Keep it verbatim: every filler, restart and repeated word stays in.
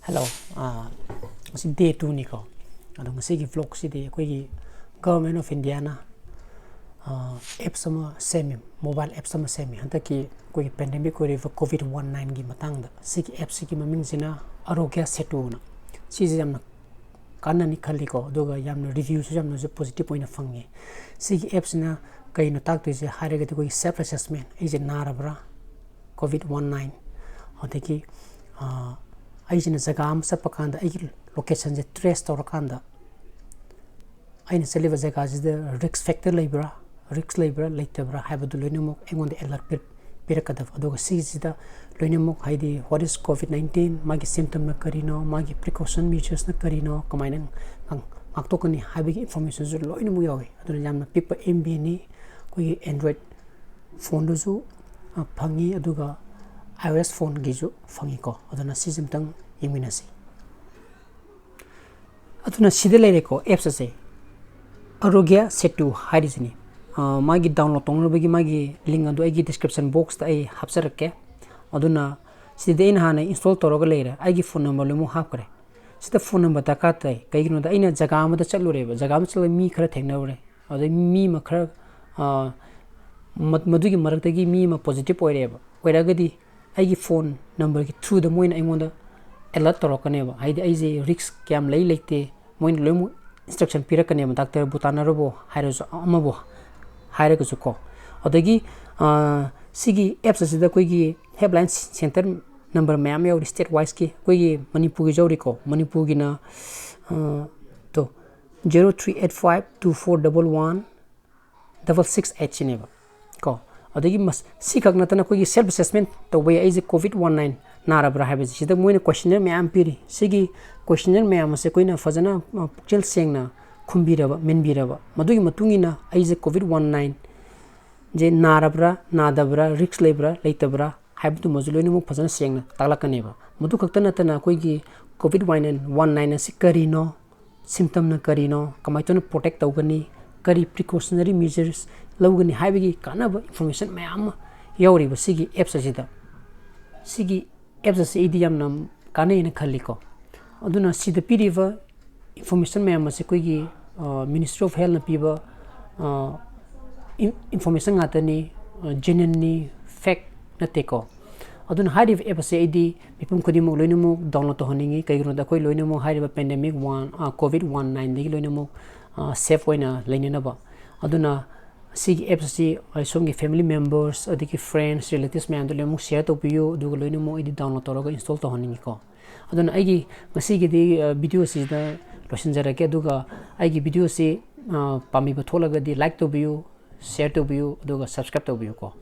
Hello, ꯑꯥ, ꯉꯁꯤ day two ꯅꯤꯀꯣ꯫ ꯑꯗꯣ ꯉꯁꯤꯒꯤ vlogꯁꯤꯗꯤ ꯑꯩꯈꯣꯏꯒꯤ Government of Indiaꯅ, ꯑꯥ, apps ꯑꯃ ꯁꯦꯝꯃꯤ, mobile apps ꯑꯃ ꯁꯦꯝꯃꯤ꯫ ꯍꯟꯗꯛꯀꯤ ꯑꯩꯈꯣꯏꯒꯤ pandemic ꯑꯣꯏꯔꯤꯕ COVID nineteen ꯒꯤ ꯃꯇꯥꯡꯗ ꯁꯤꯒꯤ appꯁꯤꯒꯤ ꯃꯃꯤꯡꯁꯤꯅ Aarogya Setuꯅ꯫ ꯁꯤꯁꯦ ꯌꯥꯝꯅ ꯀꯥꯟꯅꯅꯤ ꯈꯜꯂꯤꯀꯣ꯫ ꯑꯗꯨꯒ ꯌꯥꯝꯅ reviewꯁꯨ ꯌꯥꯝꯅꯁꯨ positive ꯑꯣꯏꯅ ꯐꯪꯉꯦ꯫ ꯁꯤꯒꯤ appꯁꯤꯅ ꯀꯩꯅꯣ ꯇꯥꯛꯇꯣꯏꯁꯦ ꯍꯥꯏꯔꯒꯗꯤ ꯑꯩꯈꯣꯏꯒꯤ self assessment, ꯑꯩꯁꯦ ꯅꯥꯔꯕ꯭ꯔꯥ, COVID nineteen, ꯑꯗꯒꯤ, ꯑꯥ, ꯑꯩꯁꯤꯅ ꯖꯒꯥ ꯑꯃ ꯆꯠꯄ ꯀꯥꯟꯗ ꯑꯩꯒꯤ locationꯁꯦ trace ꯇꯧꯔꯀꯥꯟꯗ ꯑꯩꯅ ꯆꯠꯂꯤꯕ ꯖꯒꯥꯁꯤꯗ risk factor ꯂꯩꯕ꯭ꯔꯥ, risk ꯂꯩꯕ꯭ꯔꯥ ꯂꯩꯇꯕ꯭ꯔꯥ ꯍꯥꯏꯕꯗꯨ ꯂꯣꯏꯅꯃꯛ ꯑꯩꯉꯣꯟꯗ alert ꯄꯤ-, ꯄꯤꯔꯛꯀꯗꯕ꯫ ꯑꯗꯨꯒ ꯁꯤꯁꯤꯗ ꯂꯣꯏꯅꯃꯛ, ꯍꯥꯏꯗꯤ what is COVID nineteen, ꯃꯥꯒꯤ symptomꯅ ꯀꯔꯤꯅꯣ, ꯃꯥꯒꯤ precaution measuresꯅ ꯀꯔꯤꯅꯣ, ꯀꯃꯥꯏꯅ ꯉꯥꯡ-, ꯉꯥꯛꯊꯣꯛꯀꯅꯤ ꯍꯥꯏꯕꯒꯤ informationꯁꯨ ꯂꯣꯏꯅꯃꯛ ꯌꯥꯎꯋꯤ꯫ ꯑꯗꯨꯅ ꯌꯥꯝꯅ ꯄꯤꯛꯄ MBꯅꯤ꯫ ꯑꯩꯈꯣꯏꯒꯤ Android phoneꯗꯁꯨ, ꯑ, ꯐꯪꯉꯤ, ꯑꯗꯨꯒ iOS phoneꯒꯤꯁꯨ ꯐꯪꯉꯤꯀꯣ꯫ ꯑꯗꯨꯅ ꯁꯤꯁꯦ ꯑꯝꯇꯪ ꯌꯦꯡꯃꯤꯟꯅꯁꯤ꯫ ꯑꯗꯨꯅ ꯁꯤꯗ ꯂꯩꯔꯦꯀꯣ, apps ꯑꯁꯦ, Aarogya Setu ꯍꯥꯏꯔꯤꯁꯤꯅꯤ꯫ ꯑ, ꯃꯥꯒꯤ download ꯇꯧꯅꯕꯒꯤ ꯃꯥꯒꯤ link ꯑꯗꯨ ꯑꯩꯒꯤ description boxꯇ ꯑꯩ ꯍꯥꯞꯆꯔꯛꯀꯦ꯫ ꯑꯗꯨꯅ ꯁꯤꯗꯤ ꯑꯩꯅ ꯍꯥꯟꯅ install ꯇꯧꯔꯒ ꯂꯩꯔꯦ, ꯑꯩꯒꯤ phone number ꯂꯣꯏꯅꯃꯛ ꯍꯥꯞꯈ꯭ꯔꯦ꯫ ꯁꯤꯗ phone number ꯗꯔꯀꯥꯔ ꯇꯥꯏ꯫ ꯀꯩꯒꯤꯅꯣꯗ ꯑꯩꯅ ꯖꯒꯥ ꯑꯃꯗ ꯆꯠꯂꯨꯔꯦꯕ, ꯖꯒꯥ ꯑꯃ ꯆꯠꯂꯒ ꯃꯤ ꯈꯔ ꯊꯦꯡꯅꯔꯨꯔꯦ, ꯑꯗꯩ ꯃꯤ ꯑꯃ ꯈꯔ, ꯑ, ꯃ-, ꯃꯗꯨꯒꯤ ꯃꯔꯛꯇꯒꯤ ꯃꯤ ꯑꯃ positive ꯑꯣꯏꯔꯛꯑꯦꯕ, ꯑꯣꯏꯔꯒꯗꯤ ꯑꯩꯒꯤ phone numberꯒꯤ throughꯗ ꯃꯣꯏꯅ ꯑꯩꯉꯣꯟꯗ alert ꯇꯧꯔꯛꯀꯅꯦꯕ꯫ ꯍꯥꯏꯗꯤ ꯑꯩꯁꯦ risk ꯀꯌꯥꯝ ꯂꯩ ꯂꯩꯇꯦ ꯃꯣꯏꯅ ꯂꯣꯏꯅꯃꯛ instruction ꯄꯤꯔꯛꯀꯅꯦꯕ, doctorꯕꯨ ꯇꯥꯟꯅꯔꯕꯣ ꯍꯥꯏꯔꯁꯨ, ꯑꯃꯕꯨ ꯍꯥꯏꯔꯒꯁꯨ ꯀꯣ꯫ ꯑꯗꯒꯤ, ꯑ, ꯁꯤꯒꯤ apps ꯑꯁꯤꯗ ꯑꯩꯈꯣꯏꯒꯤ helpline center number ꯃꯌꯥꯝ ꯌꯥꯎꯔꯤ, state wiseꯀꯤ꯫ ꯑꯩꯈꯣꯏꯒꯤ ꯃꯅꯤꯄꯨꯔꯒꯤꯁꯨ ꯌꯥꯎꯔꯤꯀꯣ, ꯃꯅꯤꯄꯨꯔꯒꯤꯅ, ꯑ, ꯇꯣ, zero three eight five two four double one double six eight ꯁꯤꯅꯦꯕ ꯀꯣ꯫ ꯑꯗꯒꯤ ꯃꯁ-, ꯁꯤꯈꯛ ꯅꯠꯇꯅ ꯑꯩꯈꯣꯏꯒꯤ self assessment ꯇꯧꯕ ꯌꯥꯏ, ꯑꯩꯁꯦ COVID nineteen ꯅꯥꯔꯕ꯭ꯔꯥ ꯍꯥꯏꯕꯁꯦ꯫ ꯁꯤꯗ ꯃꯣꯏꯅ questionnaire ꯃꯌꯥꯝ ꯄꯤꯔꯤ꯫ ꯁꯤꯒꯤ questionnaire ꯃꯌꯥꯝ ꯑꯁꯦ ꯑꯩꯈꯣꯏꯅ ꯐꯖꯅ, ꯑ, ꯄꯨꯛꯆꯦꯜ ꯁꯦꯡꯅ ꯈꯨꯝꯕꯤꯔꯕ, ꯃꯦꯟꯕꯤꯔꯕ, ꯃꯗꯨꯒꯤ ꯃꯇꯨꯡ ꯏꯟꯅ ꯑꯩꯁꯦ COVID nineteen ꯁꯦ ꯅꯥꯔꯕ꯭ꯔꯥ, ꯅꯥꯗꯕ꯭ꯔꯥ, risk ꯂꯩꯕ꯭ꯔꯥ, ꯂꯩꯇꯕ꯭ꯔꯥ ꯍꯥꯏꯕꯗꯨꯃꯁꯨ ꯂꯣꯏꯅꯃꯛ ꯐꯖꯅ ꯁꯦꯡꯅ ꯇꯥꯛꯂꯛꯀꯅꯦꯕ꯫ ꯃꯗꯨ ꯈꯛꯇ ꯅꯠꯇꯅ ꯑꯩꯈꯣꯏꯒꯤ COVID nineteen ꯑꯁꯤ ꯀꯔꯤꯅꯣ, symptomꯅ ꯀꯔꯤꯅꯣ, ꯀꯃꯥꯏꯅ ꯇꯧꯅ protect ꯇꯧꯒꯅꯤ, ꯀꯔꯤ precautionary measures ꯂꯧꯒꯅꯤ ꯍꯥꯏꯕꯒꯤ ꯀꯥꯟꯅꯕ information ꯃꯌꯥꯝ ꯑꯃ ꯌꯥꯎꯔꯤꯕ ꯁꯤꯒꯤ apps ꯑꯁꯤꯗ꯫ ꯁꯤꯒꯤ apps ꯑꯁꯤ ꯑꯩꯗꯤ ꯌꯥꯝꯅ ꯀꯥꯟꯅꯩꯅ ꯈꯜꯂꯤꯀꯣ꯫ ꯑꯗꯨꯅ ꯁꯤꯗ ꯄꯤꯔꯤꯕ information ꯃꯌꯥꯝ ꯑꯁꯤ ꯑꯩꯈꯣꯏꯒꯤ Ministry of Healthꯅ ꯄꯤꯕ information ꯉꯥꯛꯇꯅꯤ, genuineꯅꯤ, fake ꯅꯠꯇꯦꯀꯣ꯫ ꯑꯗꯨꯅ ꯍꯥꯏꯔꯤꯕ app ꯑꯁꯤ ꯑꯩꯗꯤ ꯃꯤꯄꯨꯝ ꯈꯨꯗꯤꯡꯃꯛ ꯂꯣꯏꯅꯃꯛ download ꯇꯧꯍꯟꯅꯤꯡꯉꯤ꯫ ꯀꯩꯒꯤꯅꯣꯗ ꯑꯩꯈꯣꯏ ꯂꯣꯏꯅꯃꯛ ꯍꯥꯏꯔꯤꯕ pandemic one, COVID nineteen ꯗꯒꯤ ꯂꯣꯏꯅꯃꯛ safe ꯑꯣꯏꯅ ꯂꯩꯅꯅꯕ꯫ ꯑꯗꯨꯅ ꯁꯤꯒꯤ app ꯑꯁꯤ ꯁꯣꯝꯒꯤ family members ꯑꯗꯒꯤ friends, relatives ꯃꯌꯥꯝꯗ ꯂꯣꯏꯅꯃꯛ share ꯇꯧꯕꯤꯌꯨ, ꯑꯗꯨꯒ ꯂꯣꯏꯅꯃꯛ ꯑꯩꯗꯤ download ꯇꯧꯔꯒ install ꯇꯧꯍꯟꯅꯤꯡꯉꯤꯀꯣ꯫ ꯑꯗꯨꯅ ꯑꯩꯒꯤ ꯉꯁꯤꯒꯤꯗꯤ video ꯑꯁꯤꯗ ꯂꯣꯏꯁꯤꯟꯖꯔꯒꯦ꯫ ꯑꯗꯨꯒ ꯑꯩꯒꯤ video ꯑꯁꯤ ꯄꯥꯝꯕꯤꯕ ꯊꯣꯛꯂꯒꯗꯤ like ꯇꯧꯕꯤꯌꯨ, share ꯇꯧꯕꯤꯌꯨ, ꯑꯗꯨꯒ subscribe ꯇꯧꯕꯤꯌꯨꯀꯣ꯫